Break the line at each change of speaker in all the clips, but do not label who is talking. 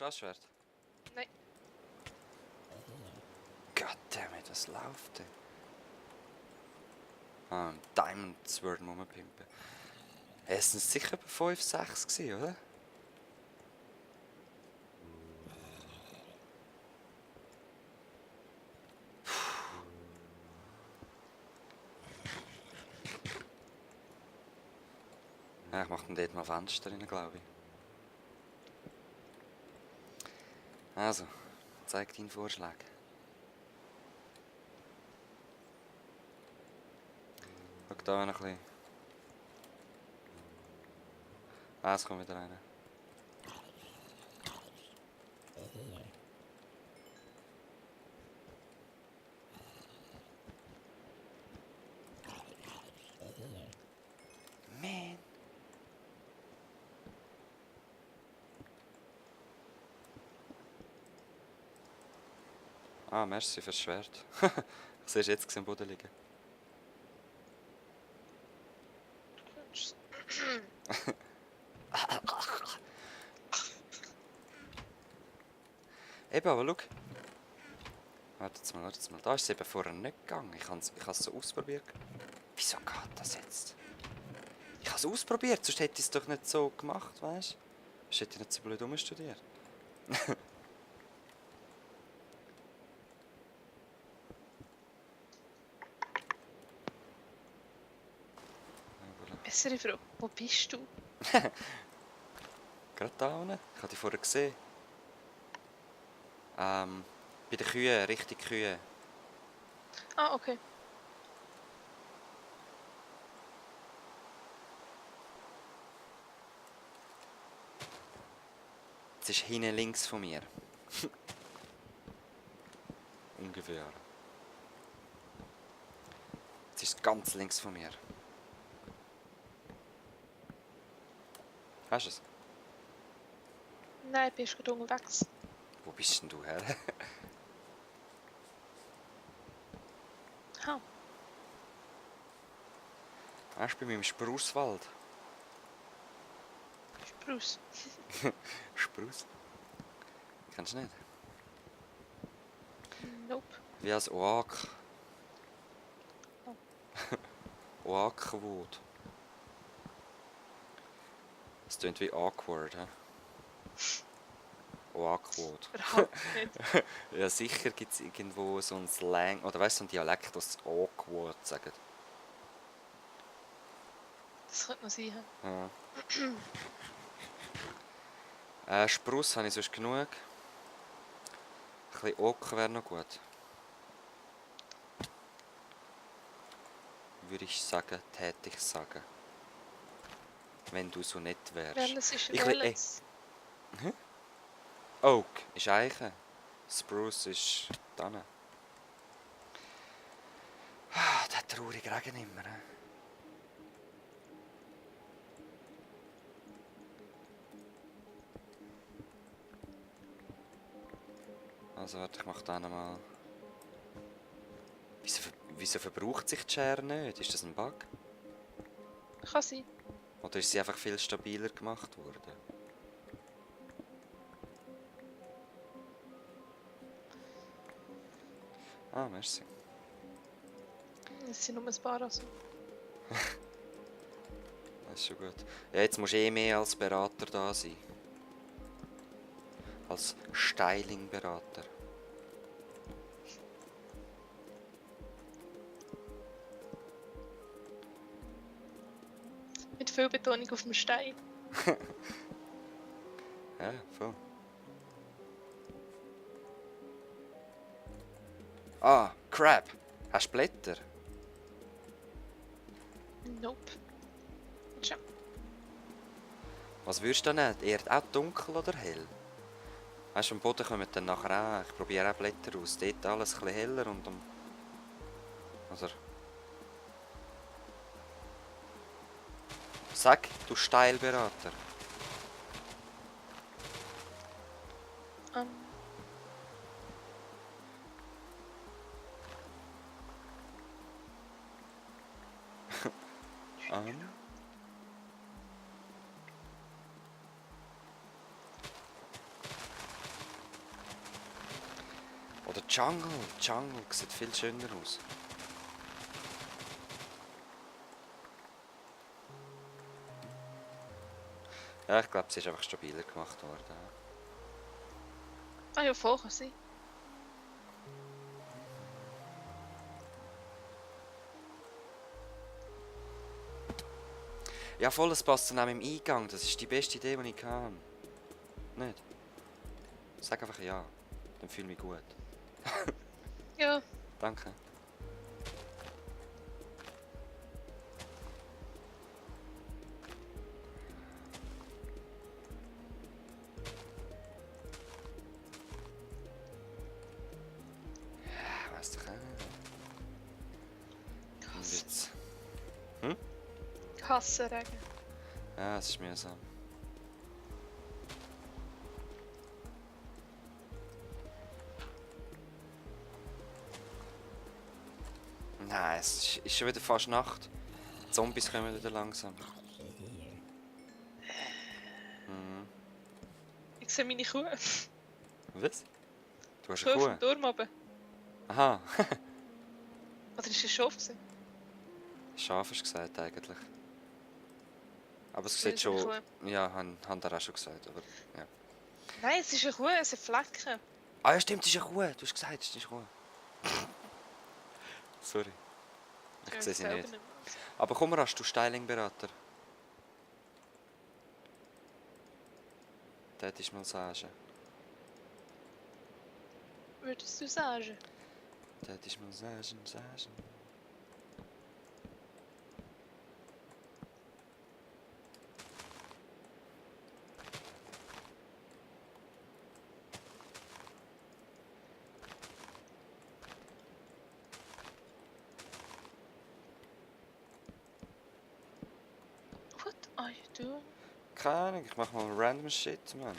das Schwert?
Nein.
Goddammit, das läuft denn? Ah, ein Diamond Sword rumpimpen. Es sind sicher bei 5, 6 gewesen, oder? Ja, ich mache dann dort mal Fenster rein, glaube ich. Also, zeig deinen Vorschlag. Schau da noch ein bisschen. Ah, es kommt wieder einer. Man. Ah, merci fürs Schwert. Ich sehe es jetzt am Boden liegen. Eben, aber schau. Warte mal. Da ist es eben vorher nicht gegangen. Ich habe es so ausprobiert. Wieso geht das jetzt? Ich habe es ausprobiert, sonst hätte ich es doch nicht so gemacht, weißt du? Sonst hätte ich nicht so blöd rumstudiert.
Bessere Frage. Wo bist du?
Gerade da unten. Ich habe dich vorher gesehen. Bei den Kühen, richtig Kühe.
Ah, okay.
Es ist hinten links von mir. Ungefähr. Es ist ganz links von mir. Hast du es?
Nein, bist du unterwegs?
Wo bist denn du her?
Ha.
Hast du bei meinem Sprusswald?
Spruce.
Spruss? Kennst du nicht?
Nope.
Wie als Oak.
Oh.
Oakwood. Das klingt wie awkward, hä? Oakwood.
Überhaupt nicht.
Ja, sicher gibt es irgendwo so ein Slang, oder weißt du, so ein Dialekt, das awkward sagt.
Das könnte noch sein.
Ja. Spross habe ich sonst genug. Ein bisschen Oak wäre noch gut. Würde ich sagen, täte ich sagen. Wenn du so nett wärst.
Welches ist
Ich
welches?
Oak ist Eiche. Spruce ist Tanne. Ah, der traurige Regen immer. He? Also warte, ich mache dann mal. Wieso verbraucht sich die Schere nicht? Ist das ein Bug?
Kann sein.
Oder ist sie einfach viel stabiler gemacht worden? Ah, merci.
Es sind nur ein paar. Also.
Das ist schon gut. Ja, jetzt musst du eh mehr als Berater da sein. Als Styling-Berater.
Mit viel Betonung auf dem Stein.
Ja, voll. Ah, Crap. Hast du Blätter?
Nope. Tja.
Was würdest du denn nicht? Eher auch dunkel oder hell? Weißt du, am Boden kommen dann nachher auch. Ich probiere auch Blätter aus. Dort alles ein bisschen heller und um. Also. Sag, du Steilberater. Oder Jungle. Jungle sieht viel schöner aus. Ja, ich glaube, sie ist einfach stabiler gemacht worden.
Ah ja, voll kann sein.
Ja, voll, es passt dann auch im Eingang. Das ist die beste Idee, die ich hatte. Nicht? Sag einfach ja. Dann fühle ich mich gut.
Ja,
Danke. Ja, weißt du, und jetzt.
ich hasse Regen.
Ja, es ist mühsam. Nein, es ist schon wieder fast Nacht. Die Zombies kommen wieder langsam. Mhm.
Ich sehe meine Kuh.
Was? Du hast
Kuh
eine
auf dem
Kuh?
Turm oben.
Aha.
Oder ist es ein Schaf gewesen?
Schaf hast du gesagt eigentlich. Aber es
Das
sieht
ist eine
schon...
Kuh.
Ja, haben wir auch schon gesagt, aber... Ja.
Nein, es ist eine Kuh, es sind Flecken.
Ah ja, stimmt, es ist eine Kuh. Du hast gesagt, es ist eine Kuh. Sorry. Ich
Ja,
sehe sie
selber
nicht.
mehr.
Aber komm, hast du Styling-Berater? Das ist Massage.
Würdest du sagen?
Das ist Massage.
What are you doing?
Keine Ahnung, ich mach mal random Shit, man.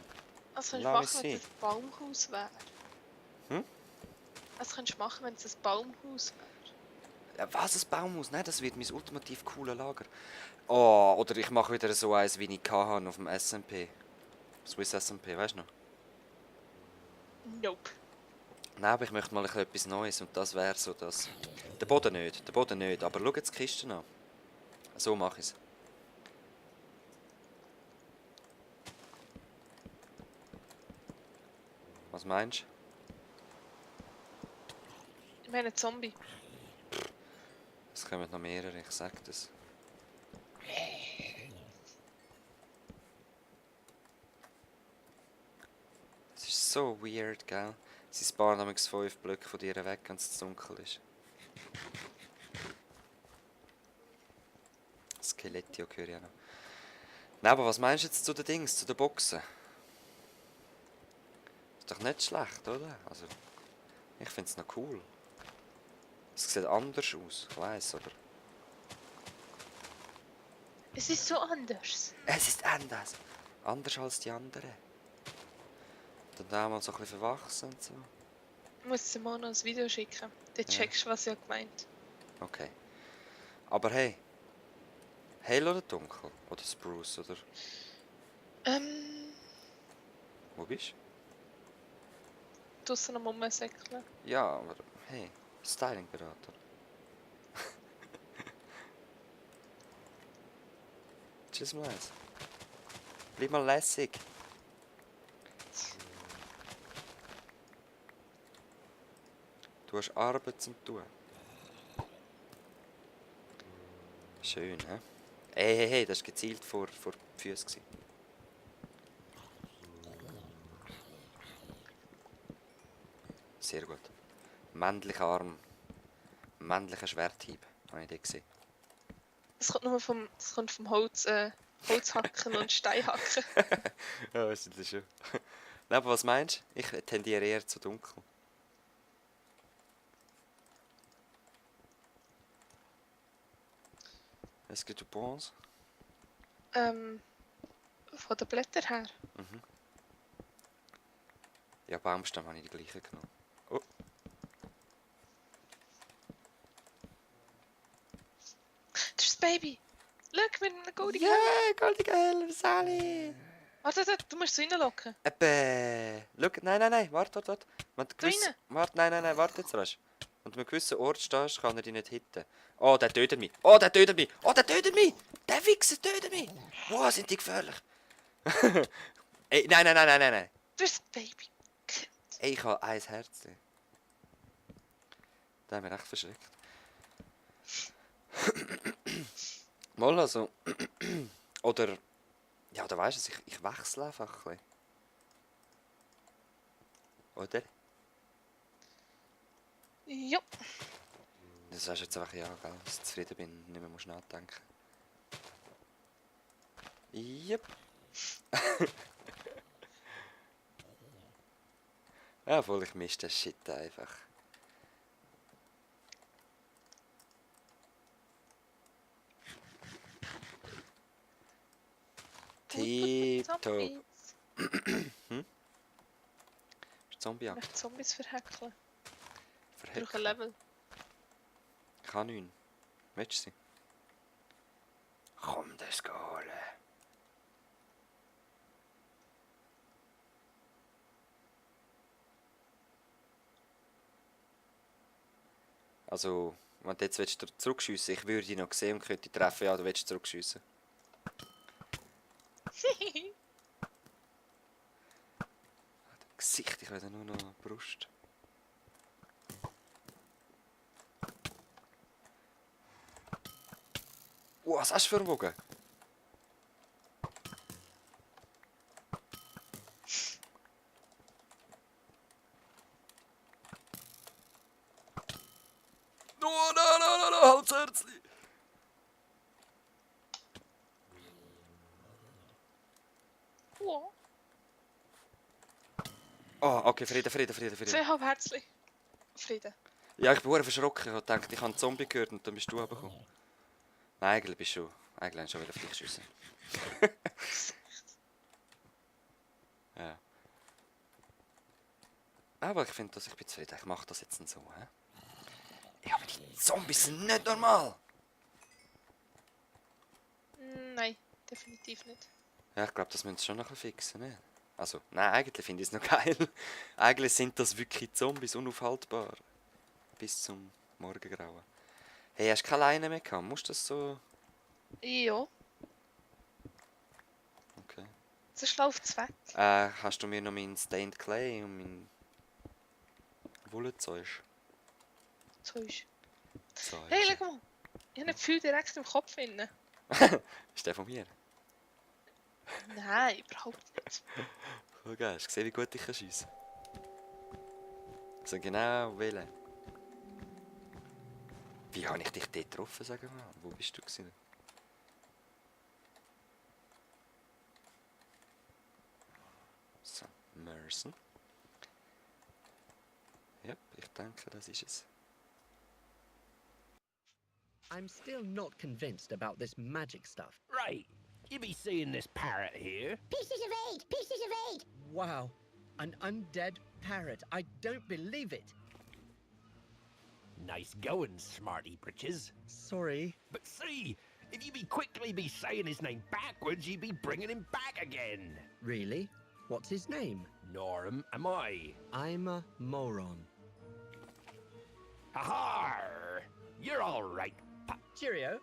Was könntest du
Lass
machen, wenn
mich
es ein Baumhaus wäre?
Hm?
Was könntest du machen, wenn es ein Baumhaus wäre?
Ja, was, ein Baumhaus? Nein, das wird mein ultimativ cooles Lager. Oh, oder ich mache wieder so eins, wie ich hatte auf dem SMP. Swiss SMP, weißt du noch?
Nope.
Nein, aber ich möchte mal etwas Neues und das wäre so das... Der Boden nicht, aber schau jetzt die Kiste an. So mache ich es. Was meinst du?
Ich meine Zombie.
Es kommen noch mehrere, ich sag das. Es ist so weird, gell? Sie sparen nämlich 5 Blöcke von dir weg, wenn es zu dunkel ist. Skelettio höre ich auch noch. Nein, aber was meinst du jetzt zu den Dings, zu den Boxen? Ist doch nicht schlecht, oder? Also, ich finde es noch cool. Es sieht anders aus, ich weiss, aber...
Es ist so anders.
Es ist anders. Anders als die anderen. Dann auch mal so ein bisschen verwachsen und so.
Ich muss dir mal noch ein Video schicken. Dann checkst du, was ich gemeint habe.
Okay. Aber hey. Hell oder dunkel? Oder Spruce, oder... Wo bist
Draussen am Rumsäckeln.
du? Ja, aber hey. Styling-Berater. Tschüss mal eins. Bleib mal lässig. Du hast Arbeit zum tun. Schön, hä? Hey, das war gezielt vor die Füße gewesen. Sehr gut. Männlicher Arm. Männlicher Schwerthieb. Habe ich den gesehen.
Das kommt vom Holzhacken und Steinhacken.
Ja, das ist schon. Nein, aber was meinst du? Ich tendiere eher zu dunkel. Est-ce que tu penses?
Von den Blättern her.
Mhm. Ja, Baumstamm habe ich die gleiche genommen. Oh.
Das ist das Baby. Schau, mit einem goldigen
Yeah, goldige Helm, Sally!
Warte, warte, du musst es reinlocken.
Schau, nein, warte. Wenn du
rein.
Warte, nein, warte jetzt rasch. Wenn du an einem gewissen Ort stehst, kann er dich nicht hitten. Oh, der tötet mich! Der Wichser tötet mich! Wow, sind die gefährlich! Ey, nein!
Du bist ein Baby.
Ey, ich habe ein Herz. Der hat mich echt verschreckt. Mal also. Oder. Ja, oder weißt du, ich wechsle einfach ein bisschen. Oder?
Ja.
Das sagst du jetzt einfach ja, gell? Dass ich zufrieden bin, nicht mehr musst nachdenken. Yep. Ja, obwohl ich mische den Shit einfach. Tipptopp.
Zombies.
Ist Zombie
Ich möchte Zombies verhäkeln. Durch ein
verheckt?
Level.
Ich kann 9. Willst du sie? Komm, das holen. Also, wenn du jetzt zurückschiessen willst, ich würde dich noch sehen und könnte dich treffen. Ja, du willst zurückschiessen. Gesicht, ich will nur noch Brust. Was hast du für einen Bogen? No, halt's Herzli!
Wow.
Oh, okay, Frieden.
2,5 Herzli. Frieden.
Ja, ich bin verdammt verschrocken. Ich dachte, ich habe einen Zombie gehört und dann bist du runtergekommen. Nein, eigentlich bist du. Eigentlich hast du schon auf dich schiessen. Ja. Aber ich finde, ich bin zufrieden. Ich mache das jetzt so. He? Ja, aber die Zombies sind nicht normal.
Nein, definitiv nicht.
Ja, ich glaube, das müssen sie schon noch ein bisschen fixen. Ne? Also, nein, eigentlich finde ich es noch geil. Eigentlich sind das wirklich Zombies, unaufhaltbar. Bis zum Morgengrauen. Hey, hast du keine Leine mehr gehabt? Musst du das so...
Ja,
Okay.
sonst läuft es weg.
Hast du mir noch meinen Stained Clay und mein Wollzeug?
Zeug.
Zeug.
Hey, schau mal. Ich habe ein Gefühl direkt im Kopf inne.
Ist der von mir?
Nein, überhaupt nicht.
Schau, hast du gesehen, wie gut ich schiessen kann? So genau wählen. Wie habe ich dich dort getroffen, sag mal? Wo bist du gewesen? So, Merson. Ja, ich denke, das ist es.
I'm still not convinced about this magic stuff.
Right. You be seeing this parrot here.
Pieces of eight! Pieces of eight!
Wow, an undead parrot. I don't believe it.
Nice going, smarty britches.
Sorry.
But see, if you be quickly be saying his name backwards, you be bringing him back again.
Really? What's his name?
Norm am I.
I'm a moron.
Ha! You're all right.
Cheerio.